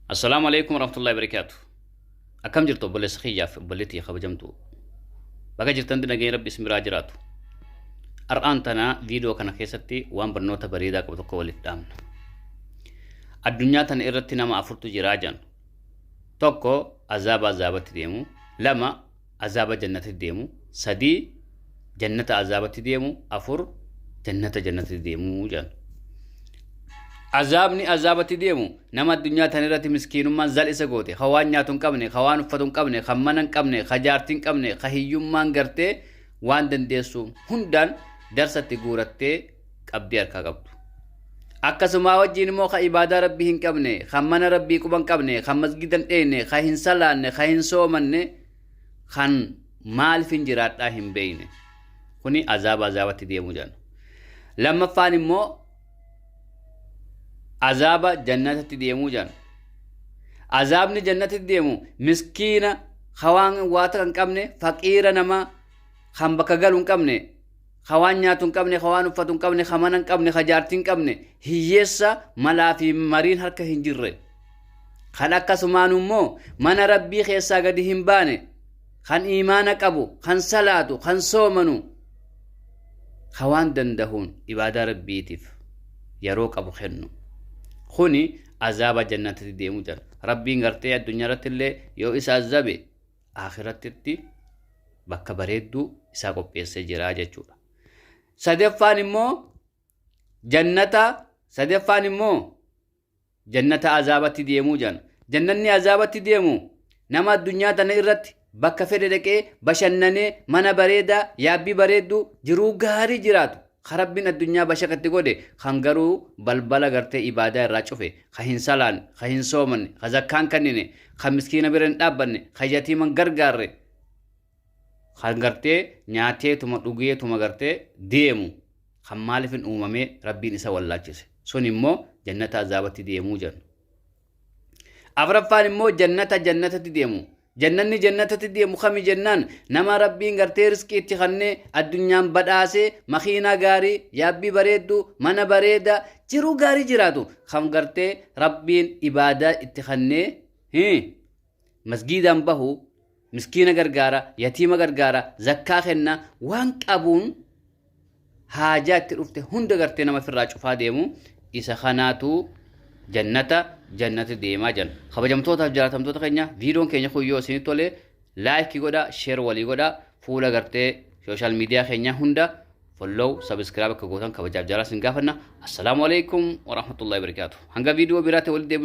Assalaamu alaikum warahmatullahi wabarakaatu. Akkam jirtu obboleessa kiyyaaf obboleettii kabajamtu. Bakka jirtanitti nageenyi Rabbi isin biraa jiraatu. Har'aan tana viidiyoo kana keessatti waan barnoota bareedaa qabu tokko waliif dhaamna. Addunyaa tana irratti nama afurtu jiraa jedhan. Tokko azaaba azaabatti deemu, lama azaaba jannatatti deemu, sadii jannata azaabatti deemu, afur jannata jannatatti deemu jedhan. Azaabni azaabatti deemu nama addunyaa tana irratti miskiinummaan zal isa goote, ka waan nyaatu hin qabne, ka waan uffatu hin qabne, ka mana hin qabne, ka jaartii hin qabne, ka hiyyummaan gartee waan dandeessu hundaan darsatti guurattee qabdee harkaa qabdu. Akkasumaa wajjin immoo ka ibaadaa Rabbii hin qabne, kan mana Rabbii quba hin qabne, kan masgida hin dheeyne, ka hin salaanne, ka hin soomanne, kan maaliif hin jiraadhaa hin beeyne. Kuni azaaba azaabatti deemuu jedhan. Lammaffaan immoo azaaba jannatatti deemuu jedhan. Azaabni jannatatti deemu miskiina ka waan waata kan qabne, faqiira namaa kan bakka galu hin qabne, ka waan nyaatu hin qabne, ka waan uffatu hin qabne, ka mana hin qabne, ka jaartii hin qabne, hiyyeessa malaa fi mariin harka hin jirre. Kan akkasumaan immoo mana Rabbii keessaa gadi hin baane, kan iimaana qabu, kan salaatu, kan soomanu, ka waan dandahuun ibaadaa Rabbiitiif yeroo qabu kennu. Kuni azaaba jannatatti deemu jira. Rabbiin gartee addunyaa irratti illee yoo isa azabe akhirattitti bakka bareedduu isaa qopheessee jira jechuudha. Sadaffaan immoo jannata sadaffaan immoo jannata azaabatti deemuu jedhan. Jannanni azaabatti deemu nama addunyaa tana irratti bakka fedhe dhaqee bashannanee mana bareedaa yaabbii bareedduu jiruu gaarii jiraatu ka Rabbiin addunyaa bashakatti godhe kan garuu balbala gartee ibaadaa irraa cufe ka hin salaanne ka hin soomanne ka zakkaan kennine ka miskiina bira hin dhaabbanne ka yatiima hin gargaarre kan gartee nyaateetuma dhugeetuma gartee deemu kan maaliif hin uumamee Rabbiin isa wallaachise sun immoo jannata azaabatti deemuu jennu. Afraffaan immoo jannata jannatatti deemu. Jannanni jannatatti deemu kami jennaan nama Rabbiin gartee riskii itti kannee addunyaan badhaasee makiinaa gaarii yaabbii bareedduu mana bareedaa jiruu gaarii jiraatu kan gartee Rabbiin ibaadaa itti kannee masgiidaan bahu miskiina gargaara yatiima gargaara zakkaa kenna waan qabuun haajaa itti dhufte hunda gartee nama firraa cufaa deemu isa kanaatu jannata jannata deemaa jiran. Kabajamtootaaf jaallatamtoota keenya, viidiyoon keenya kun yoo isinitti tole like godha, share walii godha, fuula gartee social media keenya hunda follow, subscribe akka gootan kabajaaf jaalala isin gaafanna. Assalaamu alaikum warahmatullahi wabarakatuh. Hanga viidiyoo biraatti walitti deebi'u.